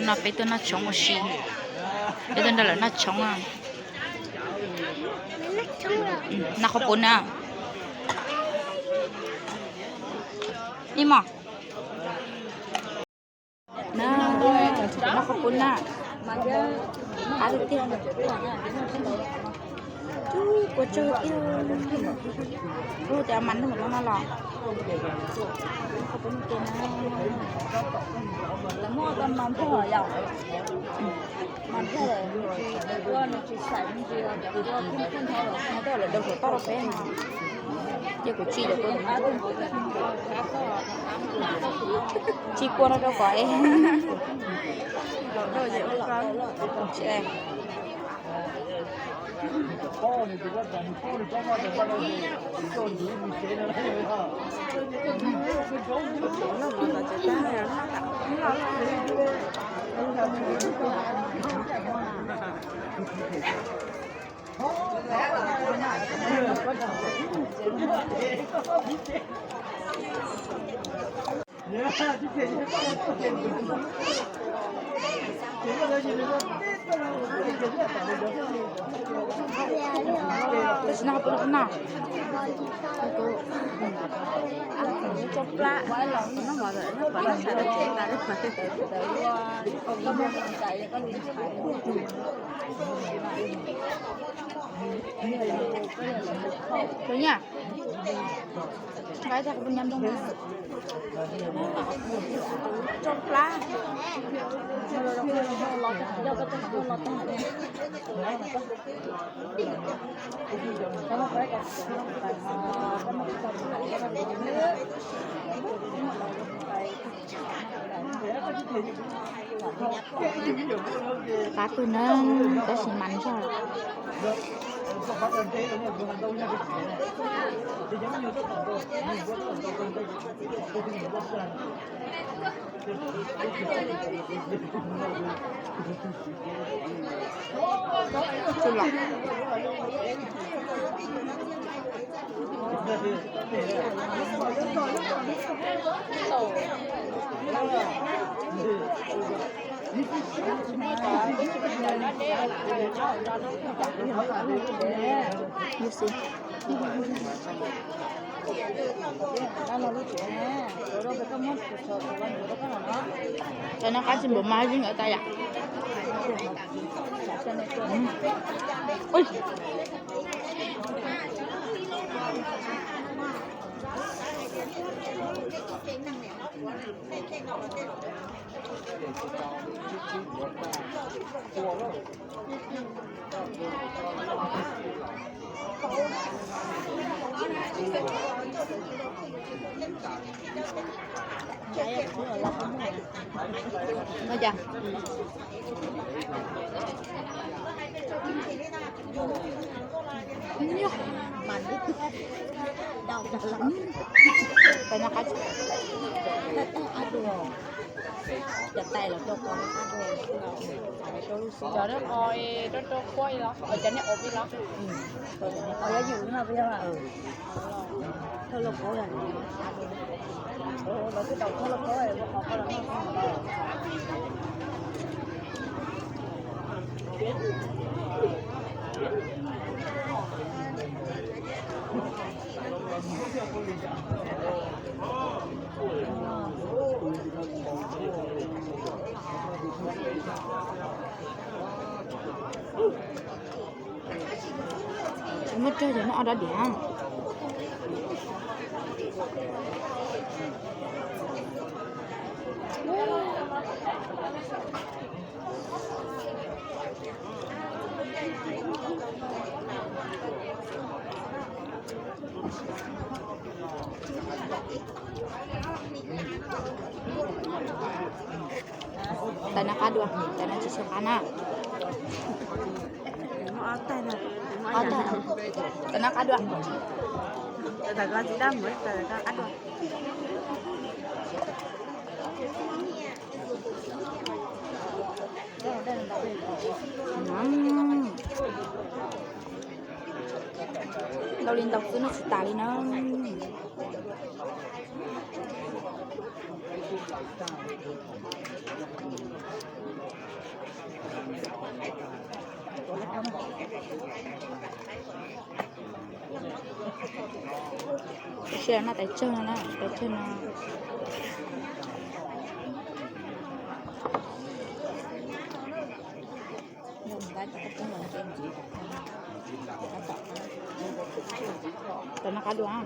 No peb tuaj noj tshoob ua si, peb tuaj nrog lawv noj tshoob. Noj qhov puv na. Ib mos. Noj qhov puv na. Qab tiag tiag. Kua tsawg tiag. Ua cas mas noj no los. Lawv muaj tau mas nphog yom. Mas nphog lawm nws tsis, nws tsis xaim nws tsis, cov kua kub kub nthau los nws tau lawv daus saum toj rau peb no. Ces kuv tsis cov kua, tsis kua no rau kom es. Tab sis no pub no na. Tus nyab, nqa ib tag kuv nyab ntoo na. Qab kawg na, tab sis mas ntsog. Tsis los. Cov no qab tsis npaum mas yeej ua tau yom. Cov no qab. Cov tais los rau qhov, cov nej o rau rau qhov los, cov nej o pib los. Cov nej o yog yus no peb yog. Thawj lauj kaub yog, lawv twb tau thawj lauj kaub ua qhov ko los. Muab rau cov no o rau diam. Tais no qab dua, tais no tsis tshua qab na. Tais no qab dua. Ntau li ntau xwb no tsis tas li na. Ces noj tais tsawg no na, tais tsawg no. Cov no qab dua.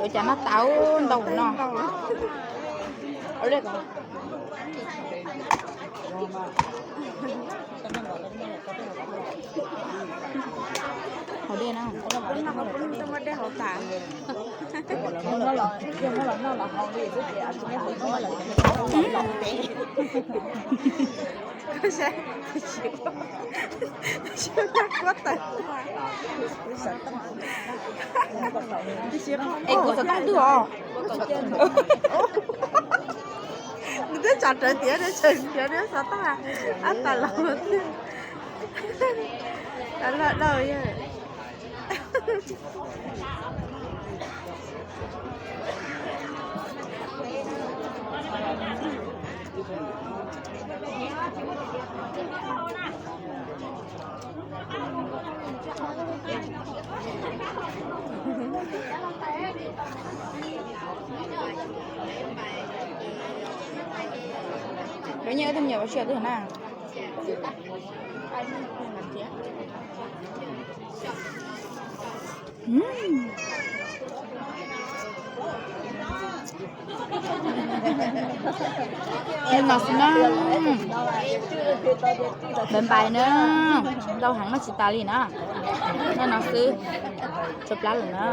Ua cas noj tau ntau no. Haus dej na. Muaj dej haus tas. Es kuv xov tooj twg os? Nws twb tso rawv tias nws tseem nrhiav nws xov tooj, ab tas los twg. Loj loj yog. Lawv nyiaj wb tus me nyuam ua siab twg na. Noj no xwb na. Npais npais na. Ntau heev noj tsis tas li na. Noj no xwb. Tsau plab lawm na.